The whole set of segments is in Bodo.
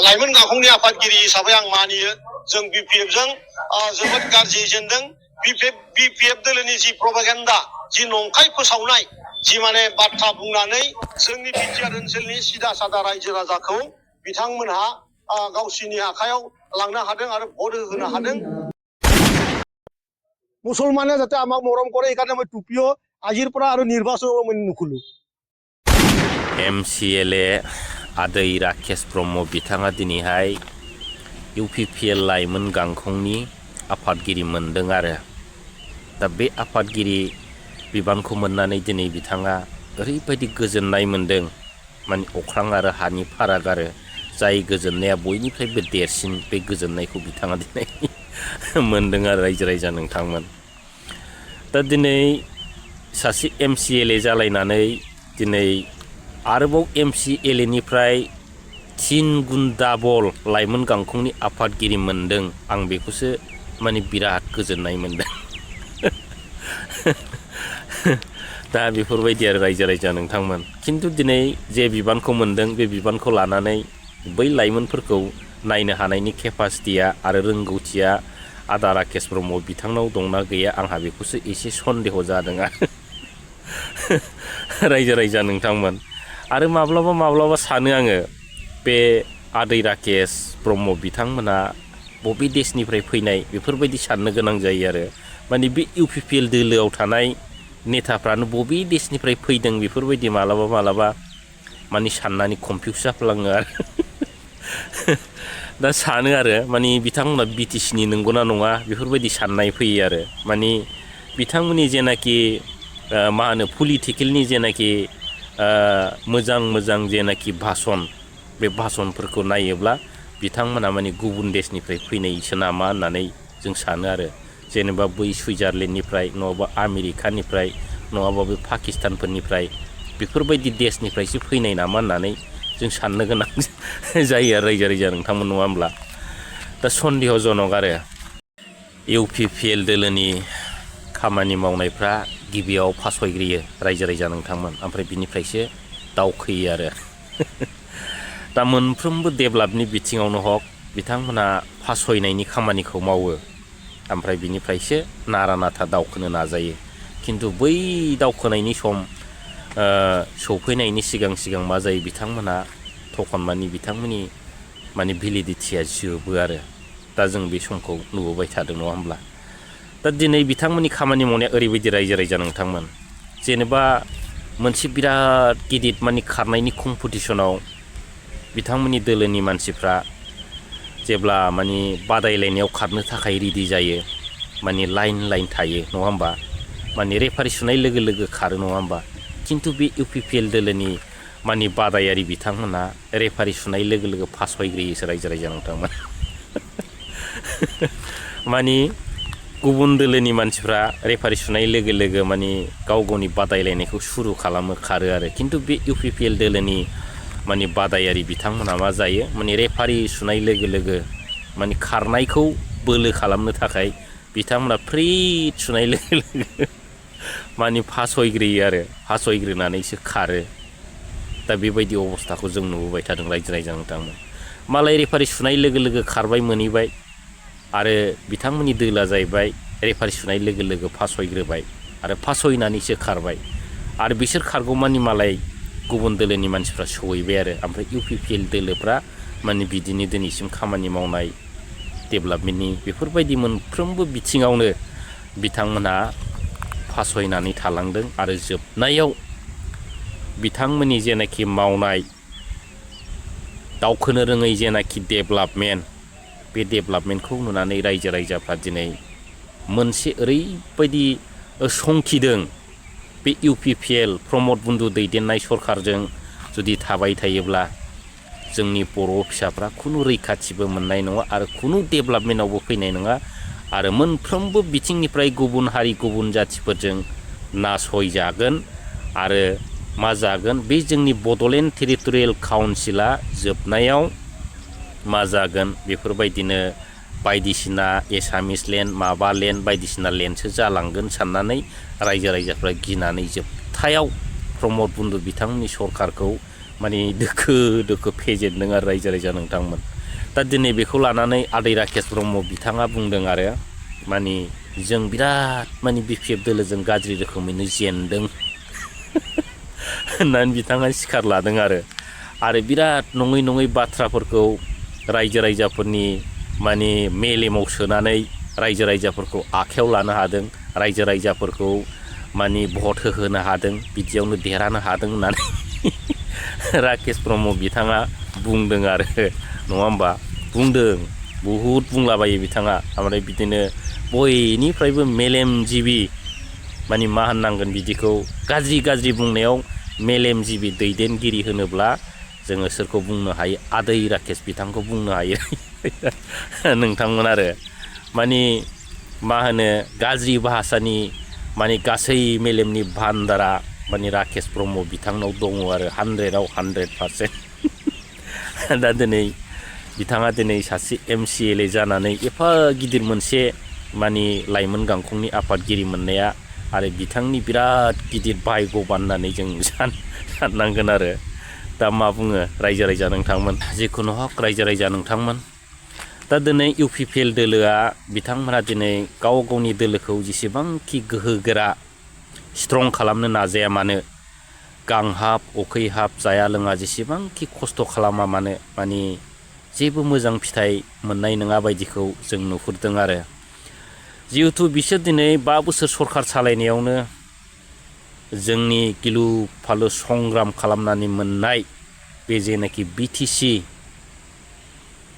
लाइमोन गांखंनि आफादगिरि हिसाबै आं मानियो जों BPF जों जोबोद गाज्रि जेनदों BPF दोलोनि जि प्रपागेन्डा जि नंखाय फोसावनाय जि माने बाथ्रा बुंनानै जोंनि बिटिआर ओनसोलनि सिदा सादा रायजो राजाखौ बिथांमोनहा गावसिनि आखायाव लांनो हादों आरो भट होनो हादों मुसलमाने जाते आमाक मरम करे एखाने मैं टुपियो आजिर परा आरो निर्वाचन मैं नुखुलु MCLA आदै राकेश ब्रह्म बिथाङा दिनैहाय UPPL लाइमोन गांखंनि आफादगिरि मोनदों आरो दा बे आफादगिरि बिबानखौ मोननानै दिनै बिथाङा ओरैबायदि गोजोननाय मोनदों माने अख्रां आरो हानि फाराग आरो जाय गोजोननाया बयनिफ्रायबो देरसिन बे गोजोननायखौ बिथाङा दिनै मोनदों आरो रायजो राजा नोंथांमोन दा दिनै सासे MCLA जालायनानै दिनै आरोबाव MCLA निफ्राय 3 गुन डाबल लाइमोन गांखंनि आफादगिरि मोनदों आं बेखौसो माने बिराद गोजोननाय मोनदों दा बेफोरबायदि आरो रायजो राजा नोंथांमोन खिन्थु दिनै जे बिबानखौ मोनदों बे बिबानखौ लानानै बै लाइमोनफोरखौ नायनो हानायनि केपासिटिया आरो रोंगौथिया आदा राकेश ब्रह्म बिथांनाव दंना गैया आंहा बेखौसो एसे सन्देह जादों रायजो राजा नोंथांमोन आरो माब्लाबा सानो आङो बे आदै राकेश ब्रह्म बिथांमोना बबे देशनिफ्राय फैनाय बेफोरबायदि साननो गोनां जायो आरो माने बे UPPL दोलोआव थानाय नेताफ्रानो बबे देशनिफ्राय फैदों बेफोरबायदि मालाबा माने साननानै कनफिउस जाफ्लाङो आरो दा सानो आरो माने बिथांमोना BTC नि नंगौना नङा बेफोरबायदि साननाय फैयो आरो माने बिथांमोननि जेनाखि मा होनो पलिटिकेलनि जेनाखि मोजां जेनाखि भाषण बे भाषणफोरखौ नायोब्ला बिथांमोना माने गुबुन देशनिफ्राय फैनायसो नामा होननानै जों सानो आरो जेनेबा बै सुइजारलेण्डनिफ्राय नङाबा आमेरिकानिफ्राय नङाबा बे पाकिस्तानफोरनिफ्राय बेफोरबायदि देशनिफ्रायसो फैनाय नामा होननानै जों साननो गोनां जायो आरो रायजो राजा नोंथांमोन नङा होमब्ला दा सन्देहजनक आरो UPPL दोलोनि खामानि मावनायफ्रा गिबियाव फासयग्रोयो रायजो राजा नोंथांमोन ओमफ्राय बिनिफ्रायसो दावखोयो आरो दा मोनफ्रोमबो डेभेलपनि बिथिङावनो हक बिथांमोना फासयनायनि खामानिखौ मावो ओमफ्राय बिनिफ्रायसो नारा नाथा दावखोनो नाजायो खिन्थु बै दावखोनायनि सम सौफैनायनि सिगां मा जायो बिथांमोना थखनमानि बिथांमोननि माने भेलिडिटिया जोबो आरो दा जों बे समखौ नुबोबाय थादों नङा होमब्ला दा दिनै बिथांमोननि खामानि मावनाया ओरैबायदि रायजो राजा नोंथांमोन जेनेबा मोनसे बिराद गिदिर माने खारनायनि कम्पिटिशनाव बिथांमोननि दोलोनि मानसिफ्रा जेब्ला माने बादायलायनायाव खारनो थाखाय रेडि जायो माने लाइन थायो नङा होमबा माने रेफारि सुनाय लोगो खारो नङा होमबा खिन्थु बे UPPL दोलोनि माने बादायारि बिथांमोना रेफारि सुनाय लोगो फासयग्रोयोसो रायजो राजा नोंथांमोन माने गुबुन दोलोनि मानसिफ्रा रेफारि सुनाय लोगो माने गावनि बादायलायनायखौ सुरु खालामो खारो आरो खिन्थु बे UPPL दोलोनि माने बादायारि बिथांमोना मा जायो माने रेफारि सुनाय लोगो माने खारनायखौ बोलो खालामनो थाखाय बिथांमोना फ्रिद सुनाय लोगो माने फासयग्रोयो आरो फासयग्रोनानैसो खारो दा बेबायदि अबस्थाखौ जों नुबोबाय थादों रायजो राजा नोंथांमोन मालाय रेफारि सुनाय लोगो खारबाय मोनहैबाय आरो बिथांमोननि दोला जाहैबाय रेफारि सुनाय लोगो फासयग्रोबाय आरो फासयनानैसो खारबाय आरो बिसोर खारगौमानि मालाय गुबुन दोलोनि मानसिफ्रा सहैबाय आरो ओमफ्राय UPPL दोलोफ्रा माने बिदिनो दिनैसिम खामानि मावनाय डेभेलपमेन्टनि बेफोरबायदि मोनफ्रोमबो बिथिङावनो बिथांमोना फासयनानै थालांदों आरो जोबनायाव बिथांमोननि जेनाखि मावनाय दावखोनो रोङै जेनाखि डेभेलपमेन्ट बे डेभेलपमेन्टखौ नुनानै रायजो राजाफ्रा दिनै मोनसे ओरैबायदि संखिदों बे UPPL प्रमद बन्दु दैदेननाय सरकारजों जुदि थाबाय थायोब्ला जोंनि बर' फिसाफ्रा खुनु रैखाथिबो मोननाय नङा आरो खुनु डेभेलपमेन्टआवबो फैनाय नङा आरो मोनफ्रोमबो बिथिंनिफ्राय गुबुन हारि गुबुन जाथिफोरजों नासयजागोन आरो मा जागोन बे जोंनि बड'लेण्ड टेरिटरियेल काउन्सिला जोबनायाव मा जागोन बेफोरबायदिनो बायदिसिना एसामिस लेन्ड माबा लेन्ड बायदिसिना लेन्डसो जालांगोन साननानै रायजो राजाफ्रा गिनानै जोबथायाव प्रमद बन्दु बिथांमोननि सरकारखौ माने दोखो दोखो फेजेनदों आरो रायजो राजा नोंथांमोन। दा दिनै बेखौ लानानै आदै राकेश ब्रह्म बिथाङा बुंदों आरो माने जों बिराद माने BPF दोलोजों गाज्रि रोखोमैनो जेनदों होननानै बिथाङा सिखार लादों आरो बिराद नङै नङै बाथ्राफोरखौ रायजो राजाफोरनि माने मेलेमाव सोनानै रायजो राजाफोरखौ आखायाव लानो हादों, रायजो राजाफोरखौ माने भट होहोनो हादों, बिदियावनो देरहानो हादों होननानै राकेश ब्रह्म बिथाङा बुंदों आरो नङा होमबा? बुंदों, बहुद बुंलाबायो बिथाङा। ओमफ्राय बिदिनो बयनिफ्रायबो मेलेमजिबि माने मा होननांगोन बिदिखौ गाज्रि गाज्रि बुंनायाव मेलेमजिबि दैदेनगिरि होनोब्ला जोङो सोरखौ बुंनो हायो? आदै राकेश बिथांखौ बुंनो हायो नोंथांमोन आरो माने मा होनो गाज्रि भाषानि माने गासै मेलेमनि भान्दारा माने राकेश ब्रह्म बिथांनाव दङ आरो 100आव 100%। दा दिनै बिथाङा दिनै सासे MCLA जानानै एफा गिदिर मोनसे माने लाइमोन गांखंनि आफादगिरि मोननाया आरो बिथांनि बिराद गिदिर भाग्यबान होननानै जों साननांगोन आरो। दा मा बुङो रायजो राजा नोंथांमोन? जिखुनु हक रायजो राजा नोंथांमोन, दा दिनै UPPL दोलोआ बिथांमोना दिनै गाव गावनि दोलोखौ जेसेबांखि गोहोगोरा स्ट्रं खालामनो नाजाया मानो, गांहाब उखैहाब जाया लोङा जेसेबांखि खस्थ' खालामा मानो माने जेबो मोजां फिथाइ मोननाय नङा बायदिखौ जों नुहुरदों आरो। जिहेथु बिसोर दिनै 5 बोसोर सरखार सालायनायावनो जोंनि गिलु फालु संग्राम खालामनानै मोननाय बे जेनाखि BTC,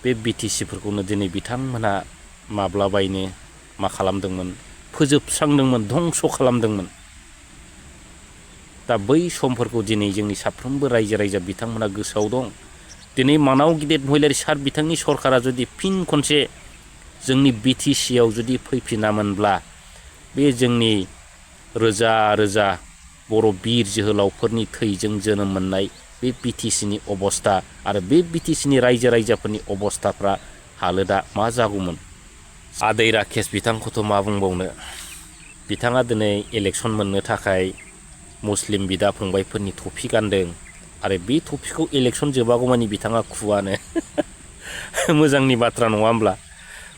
बे BTCफोरखौनो दिनै बिथांमोनहा माब्लाबायनो मा खालामदोंमोन? फोजोबस्रांदोंमोन, धंस' खालामदोंमोन। दा बै समफोरखौ दिनै जोंनि साफ्रोमबो रायजो राजा बिथांमोना गोसोआव दं। दिनै मानाव गिदिर महिलारि सार बिथांनि सरकारा जुदि फिन खनसे जोंनि BTCआव जुदि फैफिनामोनब्ला बे जोंनि रोजा रोजा बर' बिर जोहोलावफोरनि थैजों जोनोम मोननाय बे BTCनि अबस्था आरो बे BTCनि रायजो राजाफोरनि अबस्थाफ्रा हालोदा मा जागौमोन? आदै राकेश बिथांखौथ' मा बुंबावनो? बिथाङा दिनै इलेक्सन मोननो थाखाय मुस्लिम बिदा फंबायफोरनि टफि गानदों आरो बे टफिखौ इलेक्सन जोबागौमानि बिथाङा खुवानो मोजांनि बाथ्रा नङा होमब्ला?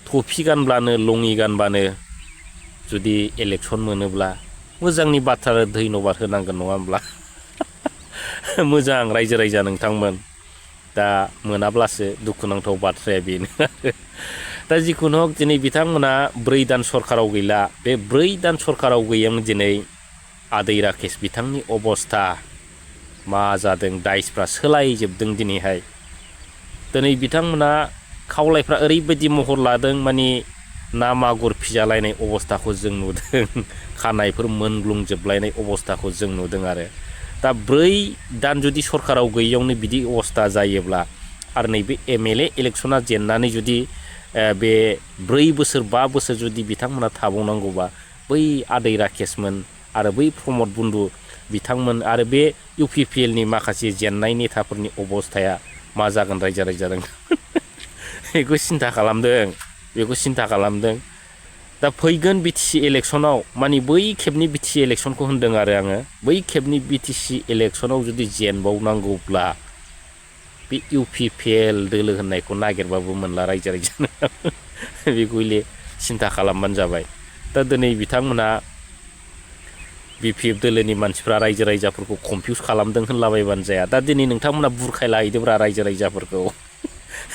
टफि गानब्लानो लङि गानबानो जुदि इलेक्सन मोनोब्ला मोजांनि बाथ्रा धन्यबाद होनांगोन नङा होमब्ला? मोजां रायजो राजा नोंथांमोन, दा मोनाब्लासो दुखुनांथाव बाथ्राया बेनो। दा जिखुनु हक दिनै बिथांमोना 4 दान सरकाराव गैला। बे 4 दान सरकाराव गैयामोन दिनै आदै राकेश बिथांनि अबस्था मा जादों? दाइसफ्रा सोलायजोबदों दिनैहाय। दिनै बिथांमोना खावलायफ्रा ओरैबायदि महर लादों माने ना मागुर फिजालायनाय अबस्थाखौ जों नुदों, खानायफोर मोनग्लुंजोबलायनाय अबस्थाखौ जों नुदों आरो। दा 4 दान जुदि सरकाराव गैयैयावनो बिदि अबस्था जायोब्ला आरो नैबे MLA इलेक्सना जेननानै जुदि बे 4 बोसोर 5 बोसोर जुदि बिथांमोना थाबावनांगौबा बै आदै राकेशमोन आरो बै प्रमद बन्दु बिथांमोन आरो बे UPPLनि माखासे जेननाय नेताफोरनि अबस्थाया मा जागोन रायजो राजा बेखौ सिन्था खालामदों। दा फैगोन BTC इलेक्सनाव माने बै खेबनि BTC इलेक्सनखौ होनदों आरो आङो, बै खेबनि BTC इलेक्सनाव जुदि जेनबावनांगौब्ला बे UPPL दोलो होननायखौ नागिरबाबो मोनला रायजो राजा बेखौ सिन्था खालामबानो जाबाय। दा दिनै बिथांमोना BPF दोलोनि मानसिफ्रा रायजो राजाफोरखौ कनफिउस खालामदों होनलाबायबानो जाया। दा दिनै नोंथांमोना बुरखायला हैदोब्रा रायजो राजाफोरखौ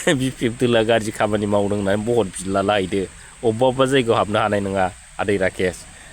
BPF दोलोआ गाज्रि खामानि मावदों होननानै भट बिला लाहैदो। अबेबा जायगायाव हाबनो हानाय नङा आदै राकेश।